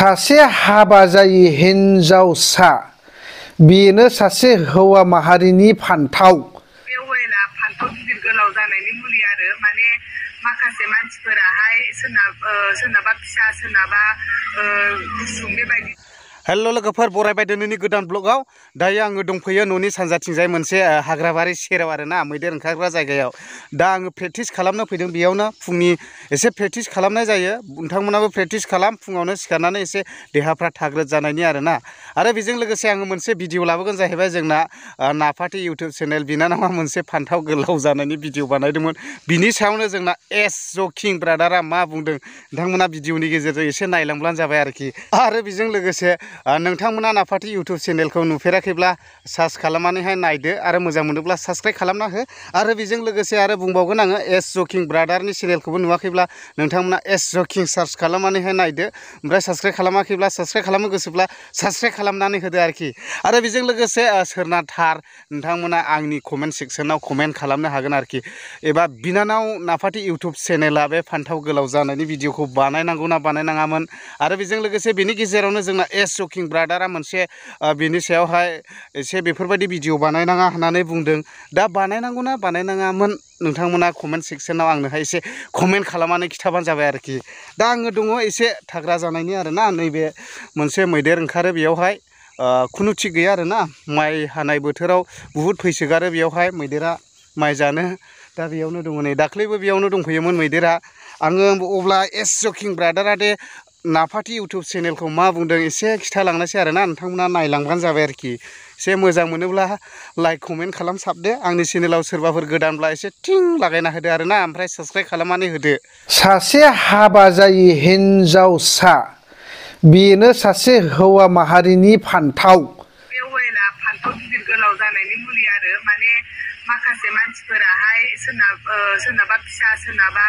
सासे हाबा जायि हिनजावसा बेनो सासे हौवा माहारिनि फान्थाव। बे अइला फान्थाव गिदिर गोलाव जानायनि मुलि आरो माने माखासे मानसिफोराहाय सोरनाबा फिसा सोरनाबा गुसुं बेबायदि। हेलो लोगोफोर, बरायबाय दिनैनि गोदान ब्लगाव। दायो आङो दंफैयो न'नि सानजाथिंजाय मोनसे हाग्राबारि सेराव आरोना, मैदेर ओंखारग्रा जायगायाव। दा आङो प्रेक्टिस खालामनो फैदों बेयावनो। फुंनि एसे प्रेक्टिस खालामनाय जायो। नोंथांमोनाबो प्रेक्टिस खालाम, फुङावनो सिखारनानै एसे देहाफ्रा थाग्रोद जानायनि आरोना। आरो बेजों लोगोसे आङो मोनसे भिडिअ लाबोगोन, जाहैबाय जोंना नाफाति इउटुब चेनेल बिनानावा मोनसे फान्थाव गोलाव जानायनि भिडिअ बानायदोंमोन। बिनि सायावनो जोंना जकिं ब्रादारा मा बुंदों नोंथांमोना भिडिअनि गेजेरजों एसे नायलांब्लानो जाबाय आरोखि। आरो बेजों लोगोसे नोंथांमोना नाफाति इउटुब चेनेलखौ नुफेराखैब्ला सार्च खालामनानैहाय नायदो आरो मोजां मोनोब्ला साबस्क्राइब खालामना हो। आरो बेजों लोगोसे आरो बुंबावगोन आङो, जकिं ब्रादारनि चेनेलखौबो नुवाखैब्ला नोंथांमोना जकिं सार्च खालामनानैहाय नायदो। ओमफ्राय साबस्क्राइब खालामाखैब्ला साबस्क्राइब खालामनो गोसोब्ला साबस्क्राइब खालामनानै होदो आरोखि। आरो बेजों लोगोसे सोरना थार नोंथांमोना आंनि कमेन्ट सेक्सनाव कमेन्ट खालामनो हागोन आरोखि। एबा बिनानाव नाफाति इउटुब चेनेला बे फान्थाव गोलाव जानायनि भिडिअखौ बानायनांगौ ना बानायनाङामोन। आरो बेजों लोगोसे बेनि गेजेरावनो जोंना जकिं ब्रादारा मोनसे बिनि सायावहाय एसे बेफोरबायदि भिडिअ बानायनाङा होननानै बुंदों। दा बानायनांगौ ना बानायनाङामोन नोंथांमोना कमेन्ट सेक्सनाव आंनोहाय एसे कमेन्ट खालामनानै खिथाबानो जाबाय आरोखि। दा आङो दङ एसे थाग्रा जानायनि आरोना, नैबे मोनसे मैदेर ओंखारो बेयावहाय। खुनु थिग गैया आरोना, माइ हानाय बोथोराव बुहुद फैसोगारो बेयावहाय मैदेरा माइ जानो। दा बेयावनो दङ नै, दाख्लैबो बेयावनो दंफैयोमोन मैदेरा। आङो अब्ला जकिं ब्रादारा दे नाफाति इउटुब चेनेलखौ मा बुंदों एसे खिथालांनोसै आरोना, नोंथांमोना नायलांबानो जाबाय आरोखि। एसे मोजां मोनोब्ला लाइक कमेन्ट खालामसाबदो। आंनि चेनेलाव सोरबाफोर गोदानब्ला एसे टिं लागायना होदो आरोना, ओमफ्राय साबस्क्राइब खालामनानै होदो। सासे हाबा जायि हिनजावसा बेनो सासे हौवा माहारिनि फान्थाव। बे अइला फान्थाव गिदिर गोलाव जानायनि मुलि आरो माने माखासे मानसिफोराहाय सोरनाबा फिसा सोरनाबा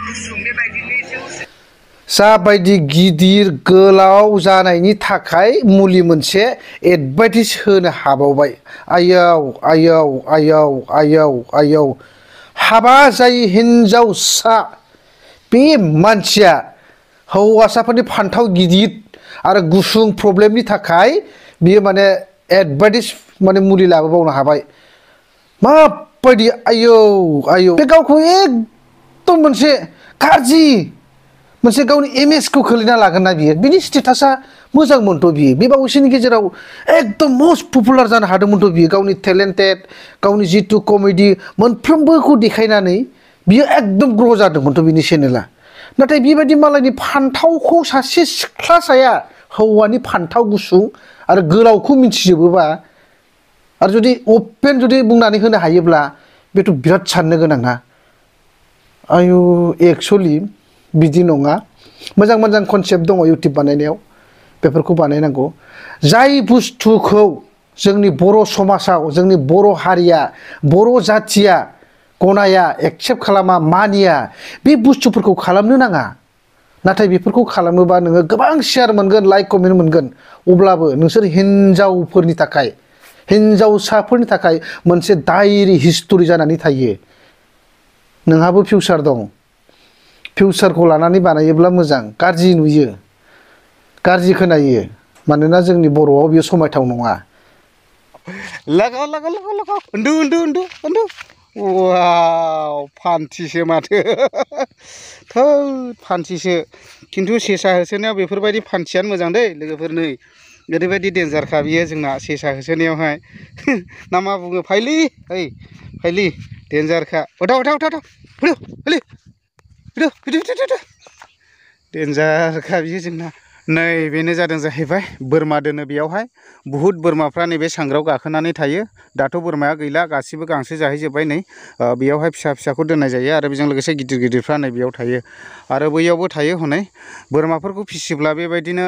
गुसुं बेबायदिनो जौसे जाबायदि गिदिर गोलाव जानायनि थाखाय मुलि मोनसे एडभाइटिस होनो हाबावबाय। आयौ आयौ आयौ आयौ आयौ, हाबा जायि हिनजावसा बे मानसिया हौवासाफोरनि फान्थाव गिदिर आरो गुसुं प्रब्लेमनि थाखाय बियो माने एडभाइटिस माने मुलि लाबोबावनो हाबाय। माबायदि आयौ आयौ, बे गावखौ एकदम मोनसे गाज्रि मोनसे गावनि इमेजखौ खोलैना लागोन ना बियो। बिनि स्टेटासा मोजांमोनथ' बियो, बे बावैसोनि गेजेराव एकदम मस्ट पपुलार जानो हादोंमोनथ' बियो। गावनि टेलेन्टेड, गावनि जितु कमेडि मोनफ्रोमबोखौ देखायनानै बियो एकदम ग्र' जादोंमोनथ' बिनि चेनेला। नाथाय बेबायदि मालायनि फान्थावखौ सासे सिख्लासाया हौवानि फान्थाव गुसुं आरो गोलावखौ मिथिजोबोबा आरो जुदि अपेन जुदि बुंनानै होनो हायोब्ला बेथ' बिराद साननो गोनां ना। आयु, एक्सुवेलि बिदि नङा। मोजां मोजां कनसेप्ट दङ इउटुब बानायनायाव, बेफोरखौ बानायनांगौ। जाय बुस्थुखौ जोंनि बर' समाजाव, जोंनि बर' हारिया, बर' जाथिया गनाया, एक्सेप्ट खालामा, मानिया, बे बुस्थुफोरखौ खालामनो नाङा। नाथाय बेफोरखौ खालामोबा नोङो गोबां शेयार मोनगोन, लाइक कमेन्ट मोनगोन। अब्लाबो नोंसोर हिनजावफोरनि थाखाय, हिनजावसाफोरनि थाखाय मोनसे डायरि हिस्टरि जानानै थायो। नोंहाबो फिउचार दं। फिउचारखौ लानानै बानायोब्ला मोजां। गाज्रि नुयो, गाज्रि खोनायो, मानोना जोंनि बर'आव बियो समायथाव नङा। लगाव लगाव लगाव लगाव, उन्दु उन्दु उन्दु उन्दु। वाव, फान्थिसो माथो। थोद फान्थिसो। खिन्थु सेसा होसोनायाव बेफोरबायदि फान्थियानो मोजां दै लोगोफोर। नै ओरैबायदि डेन्जारखा बियो जोंना सेसा होसोनायावहाय। ना मा बुङो, फाइलि, ओइ फाइलि, डेन्जारखा। उथाव उथाव उथाव फैदो फैलि, फैदो फैदो फैदो। डेन्जारखा बियो जोंना। नै बेनो जादों जाहैबाय बोरमा दोनो बेयावहाय। बुहुद बोरमाफ्रा नैबे सांग्रायाव गाखोनानै थायो। दाथ' बोरमाया गैला, गासिबो गांसो जाहैजोब्बाय। नै बेयावहाय फिसा फिसाखौ दोननाय जायो आरो बेजों लोगोसे गिदिर गिदिरफ्रा नै बेयाव थायो आरो बैयावबो थायो। हनै बोरमाफोरखौ फिसिब्ला बेबायदिनो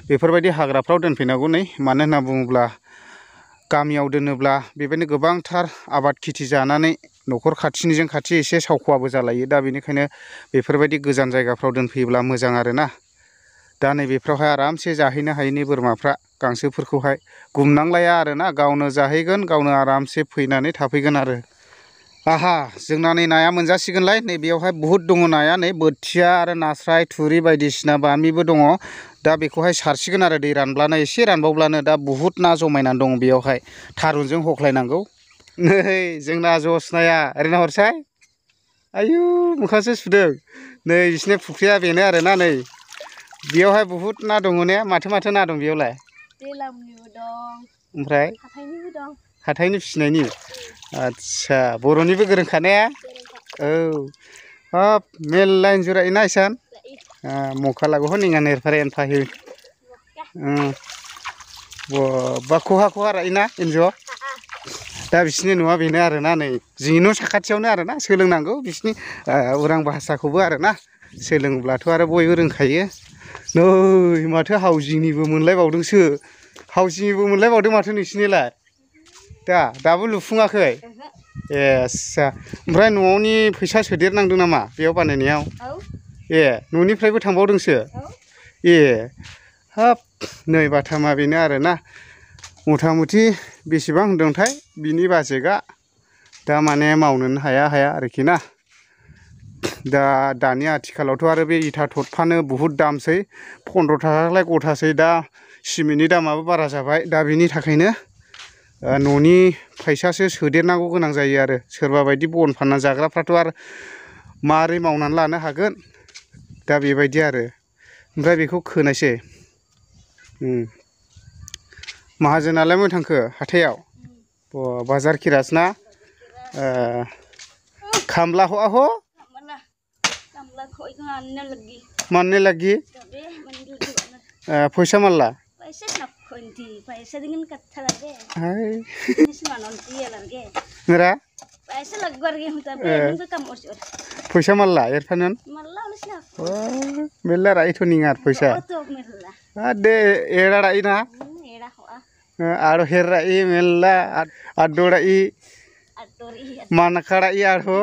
बेफोरबायदि हाग्राफ्राव दोनफैनांगौ। नै मानो होनना बुङोब्ला गामियाव दोनोब्ला बेबायदिनो गोबांथार आबाद खेथि जानानै न'खर खाथिनिजों खाथि एसे सावखुवाबो जालायो। दा बेनिखायनो बेफोरबायदि गोजान जायगाफ्राव दोनफैयोब्ला मोजां आरोना। दा नैबेफ्रावहाय आरामसे जाहैनो हायैनि बोरमाफ्रा गांसोफोरखौहाय गुमनांलाया आरोना, गावनो जाहैगोन, गावनो आरामसे फैनानै थाफैगोन आरो। आहा जोंना नै नाया मोनजासिगोनलाय नै बेयावहाय बुहुद दङ नाया नै बोथिया आरो नास्राय थुरि बायदिसिना बामिबो दङ दा बेखौहाय सारसिगोन आरो दै रानब्लानो एसे रानबावब्लानो दा बुहुद ना जमायनानै दङ बेयावहाय थारुनजों हख्लायनांगौ नै जोंना जस नाया ओरैनो हरसाय आयु मोखांसो सुदों नै बिसिनि फुख्रिया बेनो आरोना नै बेयावहाय बुहुद ना दङ ने माथो ना दं बेयावलाय दैलामनिबो दं ओमफ्राय हाथायनिबो दं हाथायनि फिसिनायनि आदसा बर'निबो गोरोंखा ने औ हाब मेल्ला एन्जर रायोना इसान मौका लागौ निंगा नेरफारेन फाहिर बा खहा रायोना एन्जर दा बिसिनि न'आ बेनो आरोना नै जोंनि न' साखाथियावनो आरोना सोलोंनांगौ बिसिनि उरां भाषाखौबो आरोना सोलोंब्लाथ' आरो बयबो रोंखायो नै माथो हावजिनिबो मोनलायबावदोंसो हावजिनिबो मोनलायबावदों माथो नोंसिनिलाय दाबो लुफुङाखै एसा ओमफ्राय न'नि फैसा सोदेरनांदों नामा बेयाव बानायनायाव ए न'निफ्रायबो थांबावदोंसो ए हाब नै बाथामा बेनो आरोना मथा मथि बेसेबां होनदोंथाय बिनि बाजेटआ दा माने मावनोनो हाया आरोखि ना दानि आथिखालावथ' आरो बे इथा थरफानो बुहुद दामसै 15 थाखालाय गथासै दा सिमेन्टनि दामाबो बारा जाबाय दा बेनि थाखायनो न'नि फैसासो सोदेरनांगौ गोनां जायो आरो सोरबा बायदि बन फानना जाग्राफ्राथ' आरो मारै मावनानै लानो हागोन दा बेबायदि आरो ओमफ्राय बेखौ खोनायसै माहाजोनालाय मै थांखो हाथायाव बाजार किरास ना खामला हो मानने लगी पैसा माल्ला पैसा dengan kata lagi. Hai. Ini semua nanti ya lagi. Nera? पैसा लगभग ये होता है इनको कम हो चुका पैसा माल्ला एरफानन मल्ला उन्हें ना मेल्ला राई तो निंगार पैसा तो मेल्ला आदे एरा राई ना एरा हुआ आरो हेर राई मेल्ला आडो राई आडोरी मानका राई आरो